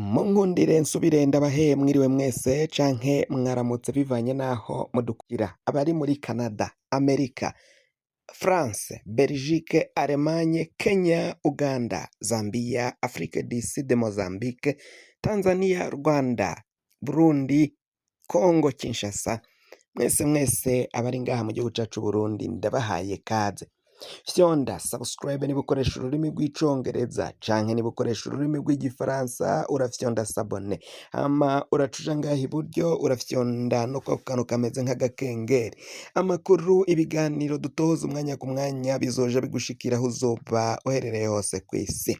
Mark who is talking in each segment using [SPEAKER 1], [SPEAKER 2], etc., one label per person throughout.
[SPEAKER 1] Munkundire nsubire ndabahe mwiriwe mwese canke mwaramutse bivanye n'aho mudukurikira abari muri Canada, Amerika, France, Belgique, Allemagne, Kenya, Uganda, Zambia, Afrique du Sud, Mozambique, Tanzania, Rwanda, Burundi, Congo Kinshasa, mwese mwese abari ngaha mu gihugu cacu Burundi ndabahaye kaze. Fyonda subscribe niba ukoresha ururimi rw'icongereza canke niba ukoresha ururimi rw'igifaransa urafyonda s'abonner, hama uracuja ngaha iburyo urafyonda no ku kantu kameze nk'agakengeri. Amakuru, ibiganiro dutoza umwanya ku mwanya bizoja bigushikira aho uzoba uherereye hose kw'isi.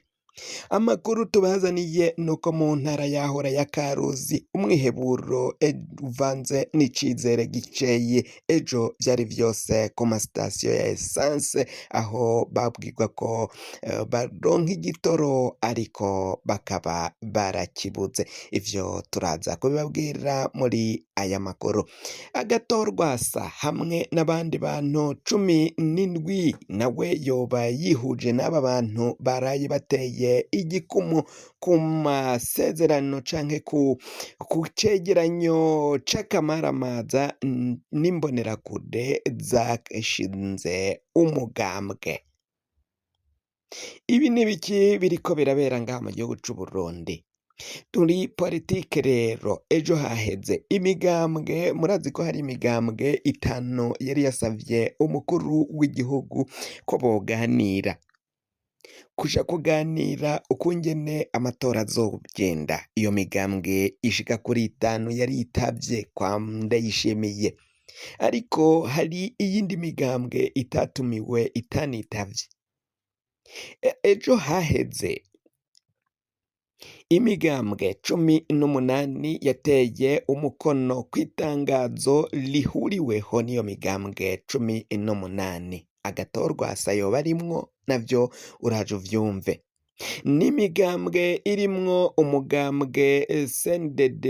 [SPEAKER 1] Amakuru tubazaniye nuko mu ntara yahora ya Karuzi umwiheburo uvanze n'icizere giceye ejo vyari vyose ku masitasiyo ya essence aho babwirwa ko baronka igitoro ariko bakaba barakibuze. Ivyo turaza kubibabwira muri aya makuru. Agatorwasa hamwe n'abandi bantu 17 nawe yoba yihuje n'aba bantu baraye bateye igikumu ku masezerano canke ku cegeranyo c'akamaramaza n'imbonerakure zashinze umugambwe. Ibi ni biki biriko birabera ngaha mu gihugu c'Uburundi? Turi politike rero ejo haheze imigambwe murazi ko hari imigambwe itanu yari yasavye umukuru w'igihugu ko boganira kuja kuganira ukungene amatora azogenda. Iyo migambwe ishika kuri itanu yaritavye kwa Ndayishimiye, ariko hari iyindi migambwe itatumiwe itanitavye. Ejo haheze imigambwe 18 yateye umukono kw'itangazo rihuriweho n'iyo migambwe 18. Agatorwasa yoba arimwo navyo uraje uvyumve. N'imigambwe irimwo umugambwe CNDD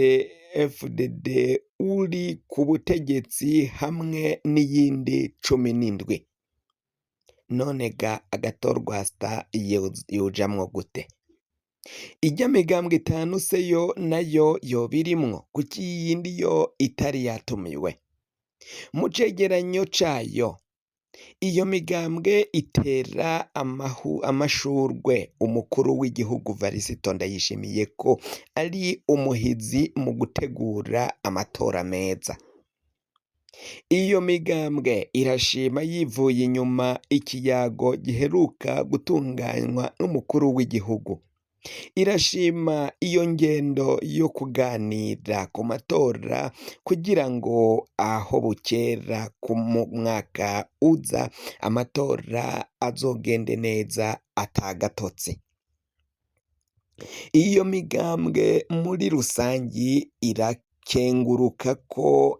[SPEAKER 1] FDD uri ku butegetsi hamwe n'iyindi 17. None ga agatorwasa yojamwo gute? Irya migambwe itanu se yo nayo yoba irimwo? Kuki iyindi yo itari yatumiwe? Mu cegeranyo cayo iyo migambwe itera amashurwe umukuru w'igihugu Varisito Ndayishimiye ko ari umuhizi mu gutegura amatora meza. Iyo migambwe irashima yivuye inyuma ikiyago giheruka gutunganywa n'umukuru w'igihugu. Irashima iyo ngendo yo kuganira ku matora kugira ngo aho bukera ku mwaka uza amatora azogende neza atagatotsi. Iyo migambwe muri rusangi irakenguruka ko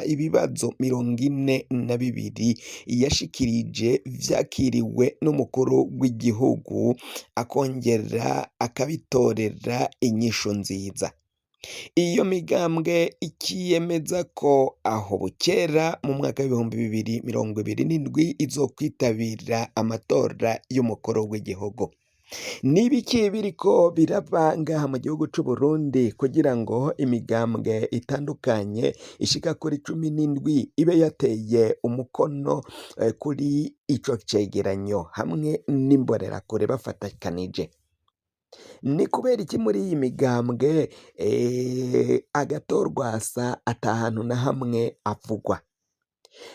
[SPEAKER 1] ibibazo 42 yashikirije vyakiriwe n'umukuru w'igihugu akongera akabitorera inyishu nziza. Iyo migambwe ikiyemeza ko aho bukera mu mwaka w'2027 izokwitabira amatora y'umukuru w'igihugu. Nibiki biriko biraba ngaha mu gihugu c'Uburundi kugira ngo imigambwe itandukanye ishika kuri 17 ibe yateye umukono kuri ico cegeranyo hamwe n'imbonerakure bafatikanije? Ni kubera iki muri iyi migambwe agatorwasa ata hantu na hamwe avugwa?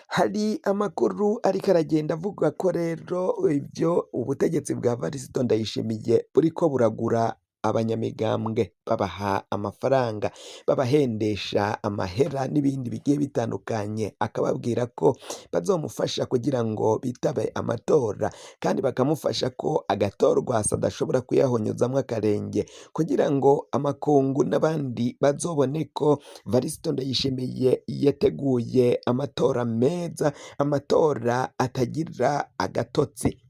[SPEAKER 1] Hari amakuru ariko aragenda avuga ko rero ivyo ubutegetsi bwa Varisito Ndayishimiye buriko buragura abanyamigambwe babaha amafaranga, babahendesha amahera n'ibindi bigiye bitandukanye, akababwira ko bazomufasha kugira ngo bitabe amatora kandi bakamufasha ko agatorwasa adashobora kuyahonyozamwo akarenge kugira ngo amakungu n'abandi bazobone ko Varisito Ndayishimiye yateguye amatora meza, amatora atagira agatotsi.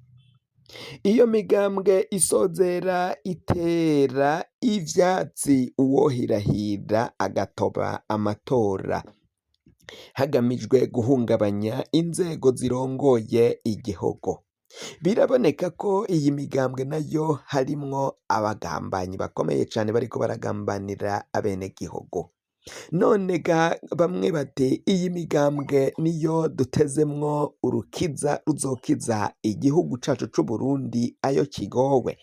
[SPEAKER 1] Iyo migambwe isozera itera ivyatsi uwohirahira agatoba amatora hagamijwe guhungabanya inzego zirongoye igihugu. Biraboneka ko iyi migambwe nayo harimwo abagambanyi bakomeye cane bariko baragambanira abenegihugu. None ga bamwe bati iyi migambwe niyo dutezemwo urukiza ruzokiza igihugu cacu c'Uburundi ayo kigowe.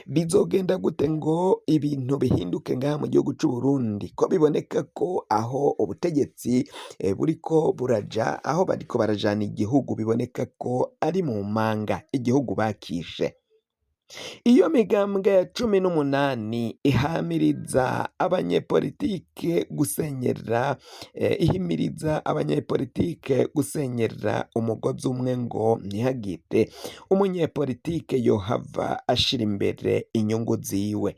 [SPEAKER 1] Bizogenda gute ngo ibintu bihinduke ngaha mu gihugu c'Uburundi ko biboneka ko aho ubutegetsi buriko buraja aho bariko barajana igihugu biboneka ko ari mu manga igihugu bakishe. Iyo migambwe 18 ihamiriza abanyepolitike gusenyera ihimiriza abanyepolitike gusenyera umugozi umwe ngo ntihagire umunyepolitike yohava ashira imbere inyungu ziwe.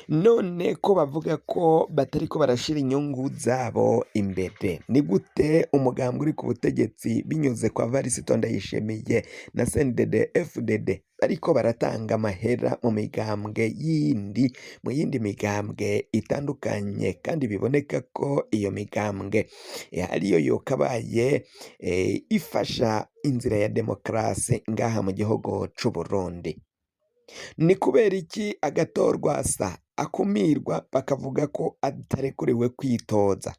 [SPEAKER 1] None ko bavuga ko batariko barashira inyungu zabo imbere, ni gute umugambwe uri ku butegetsi binyuze kwa Varisito Ndayishimiye na CNDD FDD bariko baratanga amahera mu migambwe yindi mu yindi migambwe itandukanye kandi biboneka ko iyo migambwe ariyo yokabaye ifasha inzira ya demokarasi ngaha mu gihugu c'Uburundi. Ni kubera iki Agathon Rwasa akumirwa bakavuga ko atarekuriwe kwitoza?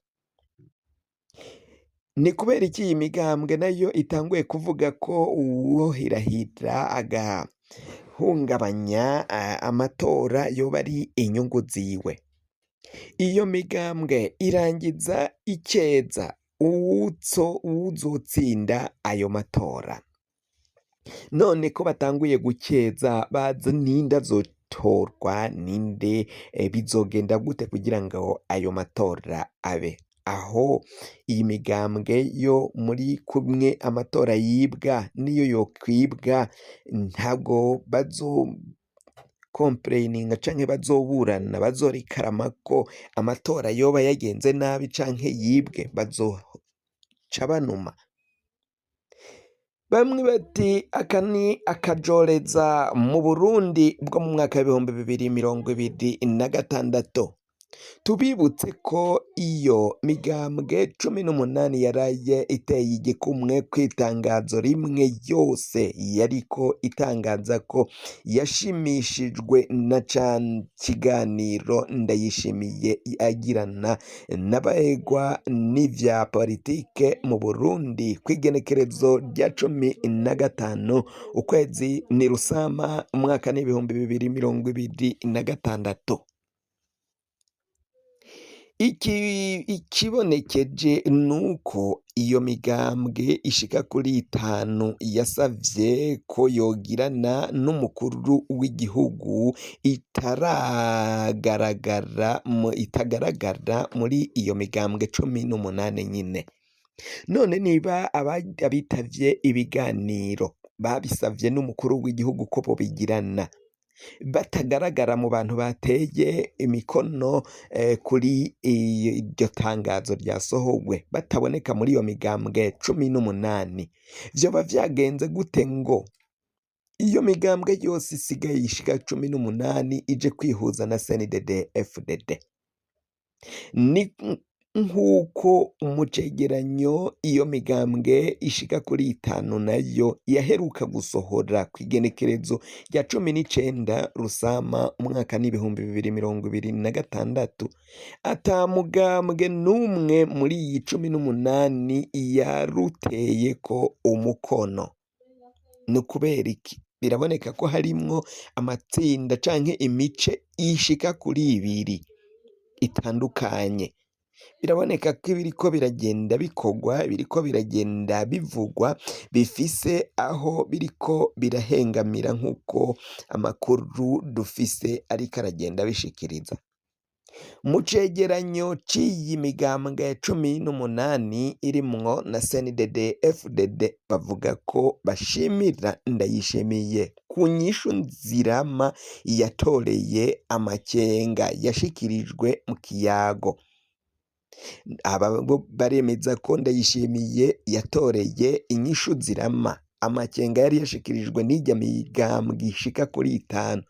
[SPEAKER 1] Ni kubera iki iyi migambwe nayo itanguye kuvuga ko uwohirahira agahungabanya amatora yoba ari inyungu ziwe? Iyo migambwe irangiza ikeza uwuzotsinda ayo matora. None ko batanguye gukeza bazi ninde azotorwa ninde bizogenda gute kugira ngo ayo matora abe? Aho iyi migambwe yo muri kumwe amatora yibwa niyo yokwibwa ntabwo bazo complaininga canke bazoburana bazorikarama ko amatora yoba yagenze nabi canke yibwe bazoca banuma. Bamwe bati aka ni akajoreza mu Burundi bwo mu mwaka w'2026. Tubibutse ko iyo migambwe 18 yaraye iteye igikumwe kw'itangazo rimwe yose yariko itangaza ko yashimishijwe na ca kiganiro Ndayishimiye agirana n'abaregwa n'ivya politike mu Burundi kw'igenekerezo rya 15 ukwezi ni Rusama umwaka n'2026. Ikibonekeje nuko iyo migambwe ishika kuri itanu yasavye ko yogirana n'umukuru w'igihugu itaragaragara itagaragara muri iyo migambwe 18 nyene. None niba abitavye ibiganiro babisavye n'umukuru w'igihugu ko bobigirana batagaragara mu bantu bateye imikono kuri iryo tangazo ryasohowe bataboneka muri iyo migambwe 18 vyoba vyagenze gute ngo iyo migambwe yose isigaye ishika 18 ije kwihuza na CNDD FDD? Ni nk'uko mu cegeranyo iyo migambwe ishika kuri itanu nayo yaheruka gusohora kw'igenekerezo rya 19 Rusama umwaka n'2026 ata mugambwe n'umwe muri iyi 18 yaruteyeko umukono. Ni ukubera iki? Biraboneka ko harimwo amatsinda canke imice ishika kuri ibiri itandukanye. Biraboneka ko ibiriko biragenda bikorwa, ibiriko biragenda bivugwa bifise aho biriko birahengamira nk'uko amakuru dufise ariko aragenda abishikiriza. Mu cegeranyo c'iyi migambwe 18 irimwo na CNDD FDD bavuga ko bashimira Ndayishimiye ku nyishu nzirama yatoreye amakenga yashikirijwe mu kiyago. Aba bo baremeza ko Ndayishimiye yatoreye inyishu zirama amakenga yari yashikirijwe n'irya migambwe ishika kuri itanu.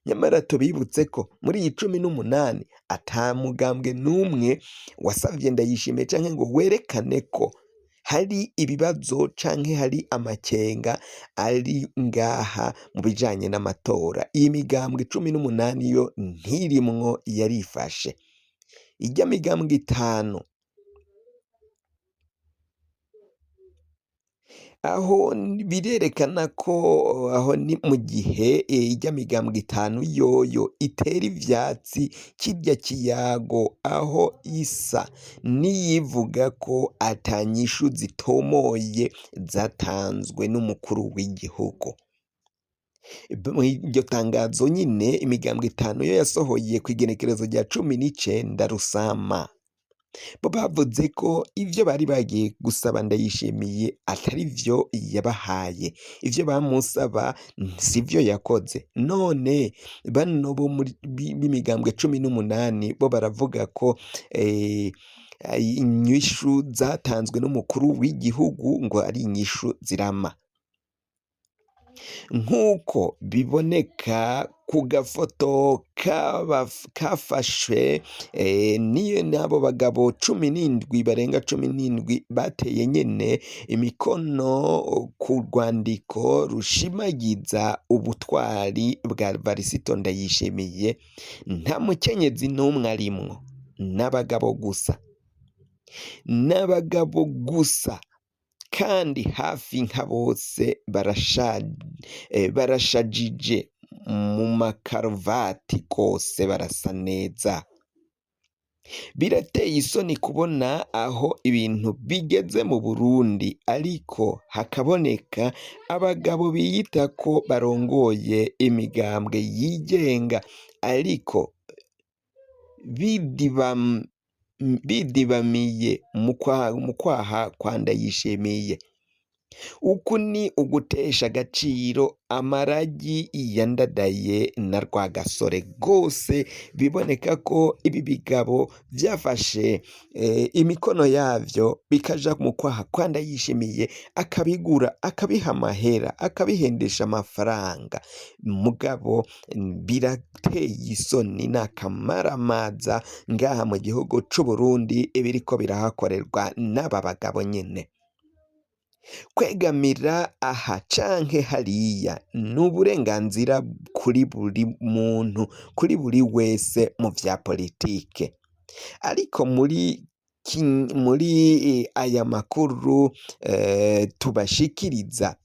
[SPEAKER 1] Nyamara tubibutse ko muri iyi 18 ata mugambwe n'umwe wasavye Ndayishimiye canke ngo werekane ko Hari ibibazo canke hari amakenga ari ngaha mu bijanye n'amatora. Iyi migambwe 18 yo ntirimwo yarifashe. Irya migambwe 5 aho birerekana ko aho ni mu gihe irya migambwe 5 yoyo itera ivyatsi kirya kiyago aho isa niyivuga ko ata nyishu zitomoye zatanzwe n'umukuru w'igihugu. Iryo tangazo nyine imigambwe 5 yo yasohoye kw'igenekerezo rya 19 Rusama. Bo bavuze ko ivyo bari bagiye gusaba Ndayishimiye atari vyo yabahaye, ivyo bamusaba sivyo yakoze. None bano bo muri b'imigambwe 18 bo baravuga ko inyishu zatanzwe n'umukuru w'igihugu ngo ari inyishu zirama. Nk'uko biboneka ku gafoto kafashwe niyo n'abo bagabo 17 barenga 17 bateye nyene imikono ku rwandiko rushimagiza ubutwari bwa Varisito Ndayishimiye, nta mukenyezi n'umwe arimwo, n'abagabo gusa, n'abagabo gusa. Kandi hafi nka bose barashajije mu makaruvati kose barasa neza. Birateye isoni kubona aho ibintu bigeze mu Burundi, ariko hakaboneka abagabo biyita ko barongoye imigambwe yigenga, ariko bidibamiye mu kwaha kwa Ndayishimiye. Uku ni ugutesha agaciro amaragi yandadaye na Rwagasore rwose. Biboneka ko ibi bigabo vyafashe imikono yavyo bikaja mu kwaha kwa Ndayishimiye, akabigura, akabiha amahera, akabihendesha amafaranga. Mugabo birateye isoni n'akamaramaza ngaha mu gihugu c'Uburundi ibiriko birahakorerwa n'aba bagabo nyene. Kwegamira aha canke hariya ni uburenganzira kuri buri muntu, kuri buri wese mu vya politike. Ariko muri aya makuru tubashikiriza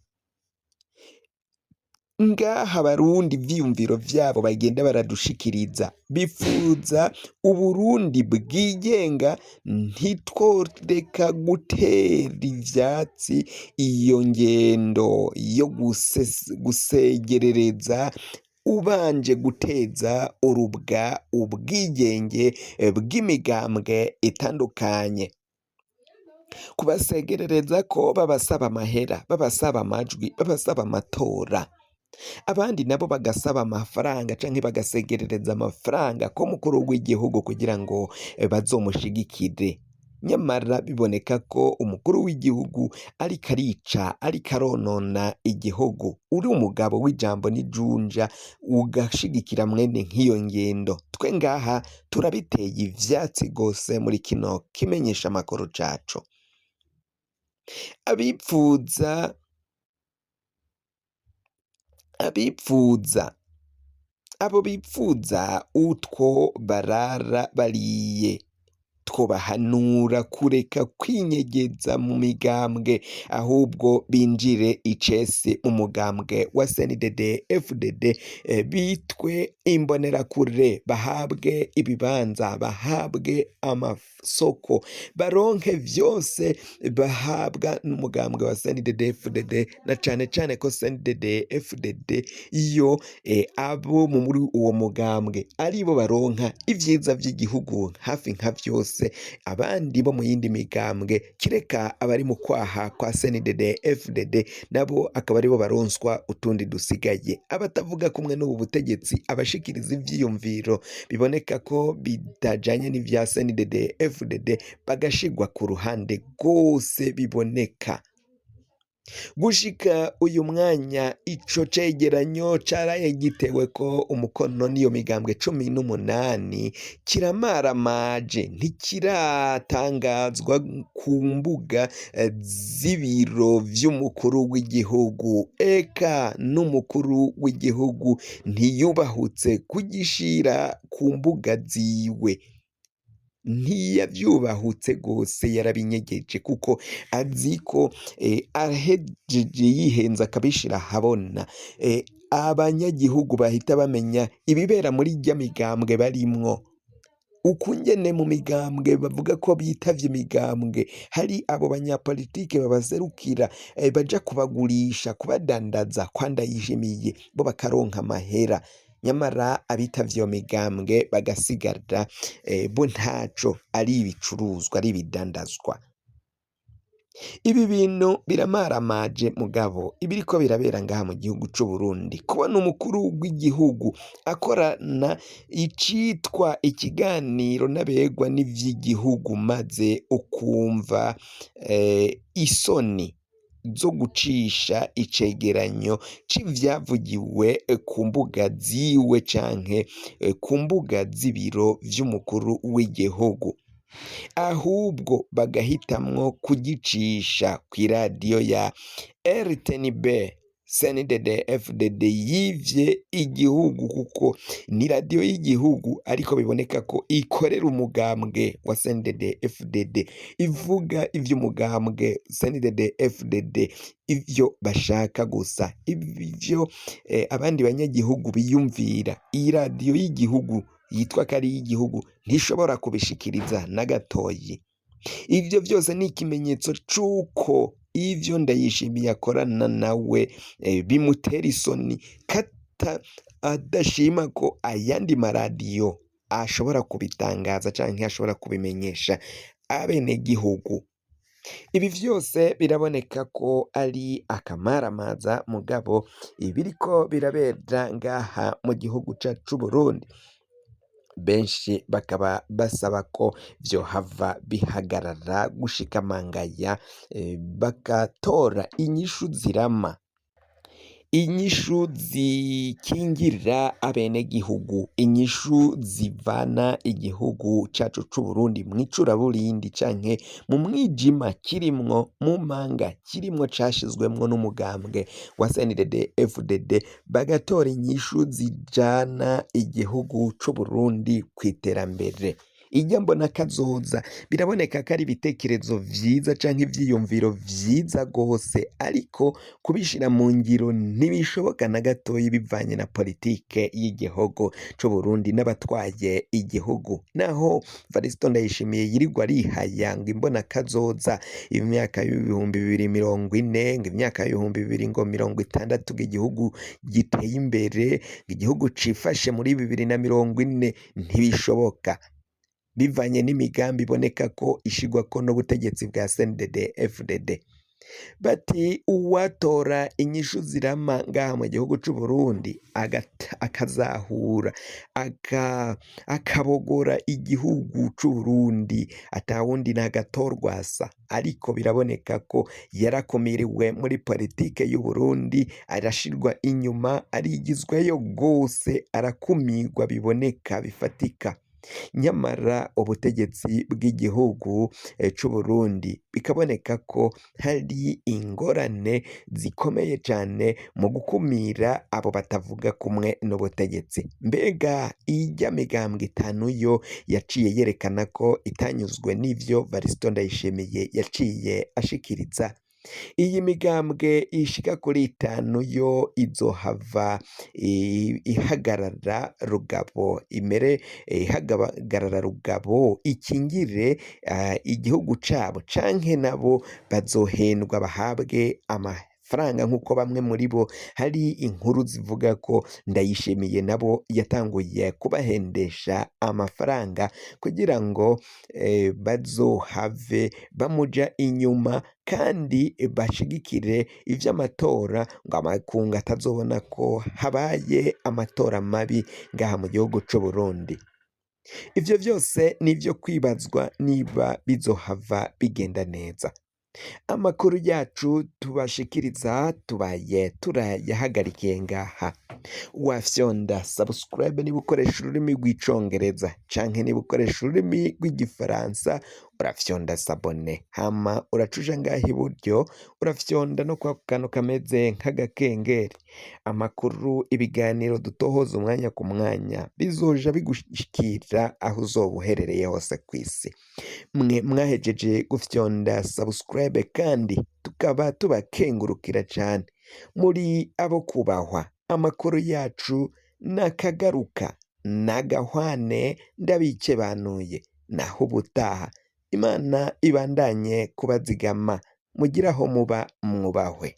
[SPEAKER 1] ngaha abarundi ivyiyumviro vyabo bagenda baradushikiriza, bifuza Uburundi bwigenga, ntitworeka gutera ivyatsi iyo ngendo yo gusegerereza ubanje guteza urubwa ubwigenge bw'imigambwe itandukanye. Kubasegerereza ko babasaba amahera, babasaba amajwi, babasaba amatora, abandi nabo bagasaba amafaranga canke bagasegerereza amafaranga ko mukuru w'igihugu kugira ngo bazomushigikire. Nyamara biboneka ko umukuru w'igihugu ariko arica, ariko aronona igihugu. Uri umugabo w'ijambo n'ijunja ugashigikira mwene nk'iyo ngendo. Twe ngaha turabiteye ivyatsi gose muri kino kimenyesha amakuru cacu. Abipfuza abo bipfuza utwo barara bariye, twobahanura kureka kwinyegeza mu migambwe, ahubwo binjire icese mu mugambwe wa CNDD FDD, bitwe imbonerakure, bahabwe ibibanza, bahabwe amasoko, baronke vyose bahabwa n'umugambwe wa CNDD FDD, na cane cane ko CNDD FDD iyo abo muri uwo mugambwe aribo baronka ivyiza vy'igihugu hafi nka vyose, abandi bo mu yindi migambwe kireka abari mu kwaha kwa CNDD FDD nabo akaba aribo baronswa utundi dusigaye. Abatavuga kumwe n'ubu butegetsi, abashikiriza ivyiyumviro biboneka ko bitajanye n'ivya CNDD FDD bagashigwa ku ruhande rwose biboneka. Gushika uyu mwanya ico cegeranyo caraye giteweko umukono n'iyo migambwe 18 kiramaramaje ntikiratangazwa ku mbuga z'ibiro vy'umukuru w'igihugu eka n'umukuru w'igihugu ntiyubahutse kugishira ku mbuga ziwe ntiyavyubahutse gose yarabinyegeje kuko azi ko ahejeje yihenze akabishira ahabona abanyagihugu bahita bamenya ibibera muri irya migambwe barimwo ukungene mu migambwe bavuga ko bitavye imigambwe hari abo banyapolitike babaserukira baja kubagurisha kubadandaza kwa Ndayishimiye bo bakaronka amahera nyamara abitavye iyo migambwe bagasigara bo ntaco ari ibicuruzwa ari ibidandazwa. Ibi bintu biramaramaje mugabo ibiriko birabera ngaha mu gihugu c'Uburundi kubona umukuru w'igihugu akorana icitwa ikiganiro n'abegwa n'ivy'igihugu maze ukumva isoni zo gucisha icegeranyo c'ivyavugiwe ku mbuga ziwe canke ku mbuga z'ibiro vy'umukuru w'igihugu ahubwo bagahitamwo kugicisha kw'iradiyo ya RTNB CNDD FDD yivye igihugu kuko ni radiyo y'igihugu ariko biboneka ko ikorera umugambwe wa CNDD FDD ivuga ivy'umugambwe CNDD FDD ivyo bashaka gusa ivyo abandi banyagihugu biyumvira iyi radiyo y'igihugu yitwa ko ari iy'igihugu ntishobora kubishikiriza na gatoyi ivyo vyose ni ikimenyetso c'uko ivyo Ndayishimiye akorana nawe bimutera isoni kata adashima ko ayandi maradiyo ashobora kubitangaza canke ashobora kubimenyesha abenegihugu. Ibi vyose biraboneka ko ari akamaramaza mugabo ibiriko birabera ngaha mu gihugu cacu c'Uburundi benshi bakaba basaba ko vyohava bihagarara gushika mangaya bagatora inyishu zirama inyishu zikingira abenegihugu inyishu zivana igihugu cacu c'Uburundi mw'icuraburindi canke mu mwijima kirimwo mu manga kirimwo cashizwemwo n'umugambwe wa CNDD FDD bagatora inyishu zijana igihugu c'Uburundi kw'iterambere irya mbona kazoza biraboneka ko ari ibitekerezo vyiza canke ivyiyumviro vyiza gose ariko kubishira mu ngiro ntibishoboka na gatoyi bivanye na politike y'igihugu c'Uburundi n'abatwaye igihugu naho Varisito Ndayishimiye yirirwa arihaya ngo imbona kazoza imyaka y'2040 ngo imyaka y'2060 ngo igihugu giteye imbere ngo igihugu cifashe muri 2040 ntibishoboka bivanye n'imigambi iboneka ko ishigwako n'ubutegetsi bwa CNDD FDD bati uwatora inyishu zirama ngaha mu gihugu c'Uburundi akazahura akabogora igihugu c'Uburundi atawundi n'agatorwasa ariko biraboneka ko yarakumiriwe muri politike y'Uburundi arashirwa inyuma arigizweyo gose arakumirwa biboneka bifatika nyamara ubutegetsi bw'igihugu c'Uburundi bikaboneka ko hari ingorane zikomeye cane mu gukumira abo batavuga kumwe n'ubutegetsi. Mbega irya migambwe itanu yo yaciye yerekana ko itanyuzwe n'ivyo Varisito Ndayishimiye yaciye ashikiriza? Iyi migambwe ishika kuri itanu yo izohava ihagarara rugabo imere ihagarara rugabo ikingire igihugu cabo canke nabo bazohendwa bahabwe amafaranga nk'uko bamwe muri bo hari inkuru zivuga ko Ndayishimiye nabo yatanguye kubahendesha amafaranga kugira ngo bazohave bamuja inyuma kandi bashigikire ivy'amatora ngo amakungu atazobona ko habaye amatora mabi ngaha mu gihugu c'Uburundi. Ivyo vyose nivyo kwibazwa niba bizohava bigenda neza. Amakuru yacu tubashikiriza tubaye turayahagarikiye ngaha. Wafyonda subscribe niba ukoresha ururimi rw'icongereza canke niba ukoresha ururimi rw'igifaransa urafyonda s'abonner, hama uracuja ngaha iburyo urafyonda no kwako kantu kameze nk'agakengeri. Amakuru, ibiganiro dutohoza umwanya ku mwanya bizoja bigushikira aho uzoba uherereye hose kw'isi. Mwe mwahejeje gufyonda subscribe kandi tukaba tubakengurukira cane, muri abo kubahwa. Amakuru yacu nakagaruka nagahwane, ndabikebanuye naho ubutaha. Imana ibandanye kubazigama, mugire aho muba mwubahwe.